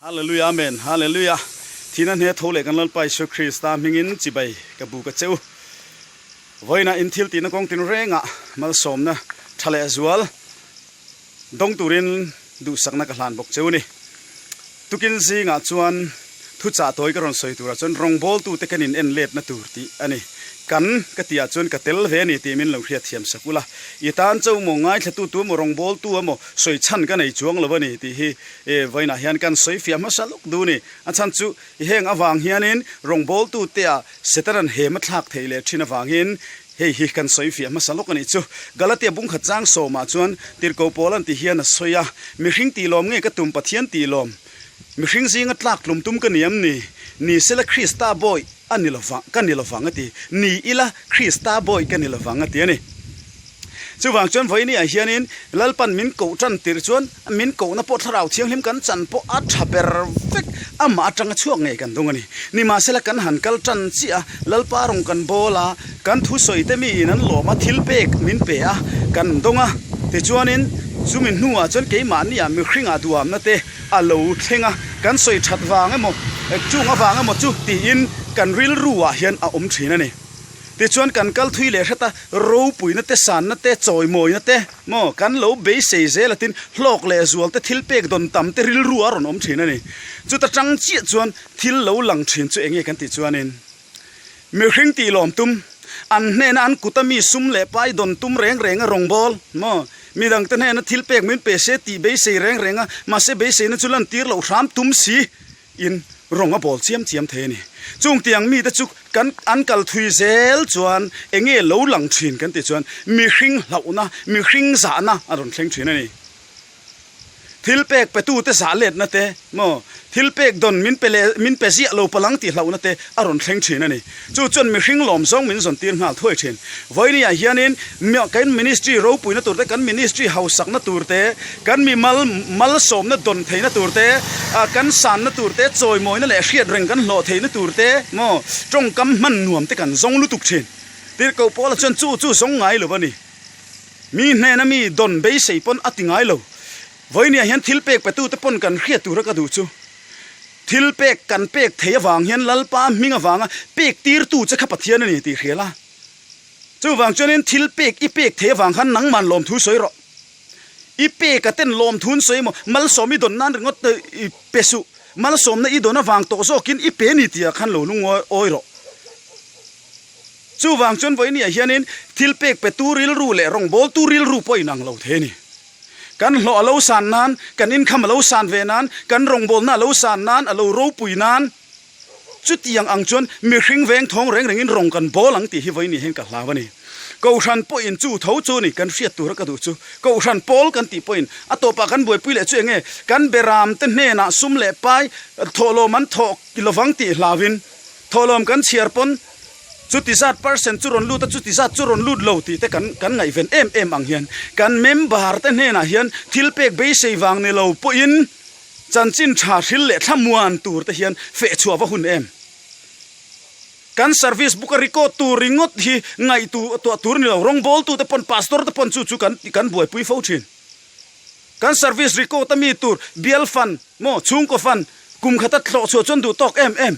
Hallelujah Amen Hallelujah Thihna hne tho leh kan Lalpa Isua Krista hmingin chibai ka bu ka cheu. Vawiinah in thil tihna kawng tin rengah malsawmna tha leh zual dawng turin duhsakna ka hlan bawk cheu ni. Tukin zingah chuan thuchah tawi ka rawn sawi turah chuan rawngbawltute kan in en letna tur tih a ni. Kan ka tihah chuan ka tel ve a ni tih min lo hriatthiam sak ula. I tan chauh maw ngaithlatu tu emaw rawngbawltu emaw sawi chhan ka nei chuang lo a ni tih hi E, vawiinah hian kan sawi fiah hmasa lawk duh ni. A chhan chu heng avang hianin rawngbawltute-ah Setanan hem a thlak theih leh thin avangin hei hi kan sawi fiah hmasa lawk a nih chu. Galatia bungkhat chang sawmah chuan Tirhkoh Paul an ti hian a sawi a, Mihring tih lawm nge ka tum Pathian tih lawm? Mihring zinga tlak tlum tum ka ni em ni? Ni sela Krista bawi a ni lovang, ka ni lovang a ti. Ni ila Krista bawi ka ni lovang a ti a ni. Chuvang chuan vawiini ah hianin Lalpan min koh tan tirh chuan min kohna pawh Thlarau Thianghlim kan chan pawh a tha ber vek, amah atanga chhuak ngei kan dung a ni. Nimahsela kan han kal tan chiah a, Lalpa rawng kan bawl a, kan thusawi te miin an lawm a, thil pek min pe a, kan dawng a. Tichuanin chumi hnuah chuan keimahniah mihringah duhamna te a lo thleng a, kan sawi that vang emaw, chung avang emaw chu tiin kan rilru ah hian a awm thin a ni. Tichuan kan kal thui leh hret a, ropuina te, sanna te, chawimawina te maw kan lo beisei zel atin hlawk leh zual te, thil pek dawn tam te rilru a rawn awm thin a ni. Chuta tang chiah chuan thil lo lang thin chu enge kan tih chuanin mihring tih lawm tum, an hnena an kuta mi sum leh pai dawn tum reng reng a rawngbâwl maw midang te hnena thil pek min pe se tih beisei reng reng a, mahse beiseina chu lantir loh hram tum si. In rawng a bawl chiam chiam thei a ni. Chung tiang mite chu kan an kal thui zel chuan enge lo lang thin kan tih chuan mihring hlauhna, mihring zahna a rawn thleng thin a ni. Thil pek petute zah letna te maw, thil pek dawn min pe leh min pe ziah lo palang tih hlauhna te a rawn thleng thin a ni. Chu chuan mihring lawm zawng min zawn tir nghal thuai thin. Vawinia hianin kan ministry ropuina tur te, kan ministry hausakna tur te, kan mi mal malsawmna dawn theihna tur te, kan sanna tur te, chawimawina leh hriat reng kan hlawh theihna tur te maw tawngkam hman nuam te kan zawng lutuk thin. Tirhkoh Paula chuan chu chu zawng ngai lo a ni. Mi hnena mi dawn beisei pawn a ti ngai lo. Vawinia hian thil pek petute pawn kan hriat tura ka duh chu. Thil pek kan pek thei avang hian Lalpa hming avanga pek tirtu che kha Pathian a ni tih hria la. Chuvang chuanin thil pek i pek thei avang khan nangman lawmthu sawi rawh. I pek a ten lawmthun sawi emaw malsawm i dawn nan ringawt i pe suh. Malsawmna i dawn avang tawh zawkin i pe ni tihah khan lo lungawi awi rawh. Chuvang chuan vawinia hianin thil pek petu rilru leh rawngbawltu rilru pawh inang lo thei a ni. Kan hlawh a lo san nan, kan income a lo san ve nan, kan rawngbawlna a lo san nan, a lo ropui nan, chutiang ang chuan mihring veng thawng reng rengin rawng kan bawl ang tih hi vawiin hian ka hlau a ni. Kohhran pawhin chu tho chu ni kan hriat tura ka duh chu. Kohhran pawl kan tih pawhin a tawpah kan buaipui leh chu enge kan beram te hnenah sum leh pai thawhlawm an thawh lovang tih hlauin thawhlawm kan chhiar pawn Chuti zat percent chu rawn lut a, chuti zat chu rawn lut lo tih te kan kan ngaihven em em ang hian kan member te hnenah hian thil pek beisei vang ni lo pawhin chanchin tha hril leh thlamuan tur te hian feh chhuah va hun em. Kan service book a record tur ringawt hi ngaihtuah tur ni lo, rawngbawltu te pawn pastor te pawn chu chu kan kan buaipui fo thin. Kan service record a mi tur bial fund maw chhungkaw fund kum khata thlawh chhuah chuan duh tawk em em.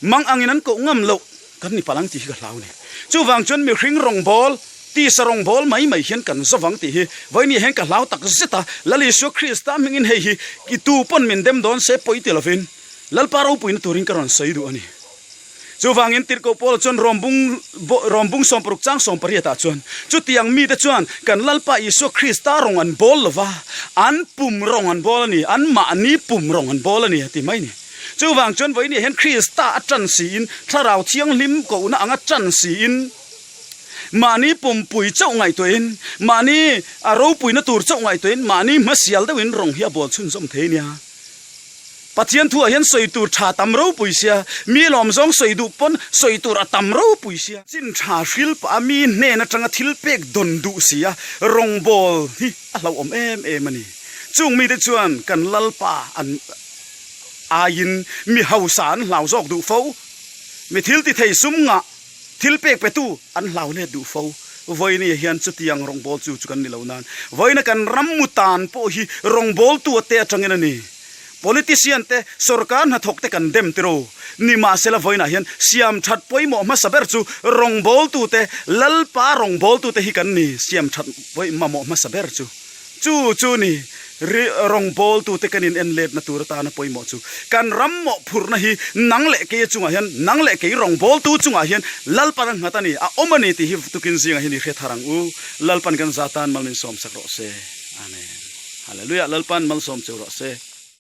Mang angin an koh ngam loh kan ni palh ang tih hi ka hlau a ni. Chuvang chuan mihring rawngbâwl, tisa rawngbâwl mai mai hian kan zawvang tih hi vawiin hian ka hlau tak zet a. Lal Isua Krista hmingin hei hi i tu pawn min dem dawn se pawi ti lovin Lalpa ropuina turin ka rawn sawi duh a ni. Chuvangin Tirhkoh Paula chuan Rawmbung Rawmbung 60 chang 18 ah chuan, Chutiang mite chuan kan Lalpa Isua Krista rawng an bawl lova, an pum rawng an bawl a ni, an mahni pum rawng an bawl a ni a ti mai a ni. Chuvang chuan vawiin hian Krista a tan siin, Thlarau Thianghlim kohna anga tan siin, mahni pumpui chauh ngaihtuahin, mahni a ropuina tur chauh ngaihtuahin, mahni hmasial deuhin rawng hi a bawl chhunzawm thei a nia. Pathian thuah hian sawi tur tha tam ropui sia, mi lawm zawng sawi duh pawn sawi tur a tam ropui sia. Chin tha hril pah a mi hnen atanga thil pek dawn duh sia, rawngbawl hi a hlauhawm em em a ni. Chung mite chuan kan Lalpa an aiin mi hausa an hlau zawk duh fo. Mi thil ti thei sum ngah thil pek petu an hlau let duh fo. Vawiin hian chutiang rawngbawl chu chu kan ni lo nan. Vawiina kan ram mutan pawh hi rawngbawltu ate atangin a ni. Politician te, sorkar hnathawk te kan dem tiro. Nimahsela vawiinah hian siam that pawimawh hmasa ber chu rawngbawltute, Lalpa rawngbawltute hi kan ni. Siam that mamawh hmasa ber chu chu chu ni. Rawngbawltute kan in en letna tur atana pawimawh chu kan ram mawhphurhna hi nang leh keia chungah hian, nang leh kei rawngbawltu chungah hian Lalpan a nghat a ni, a awm a ni tih hi tukin zingah hian i hre thar ang u. Lalpan kan za tan mal min sawmsak rawh se. Amen. Hallelujah. Lalpan malsawm cheu rawh se.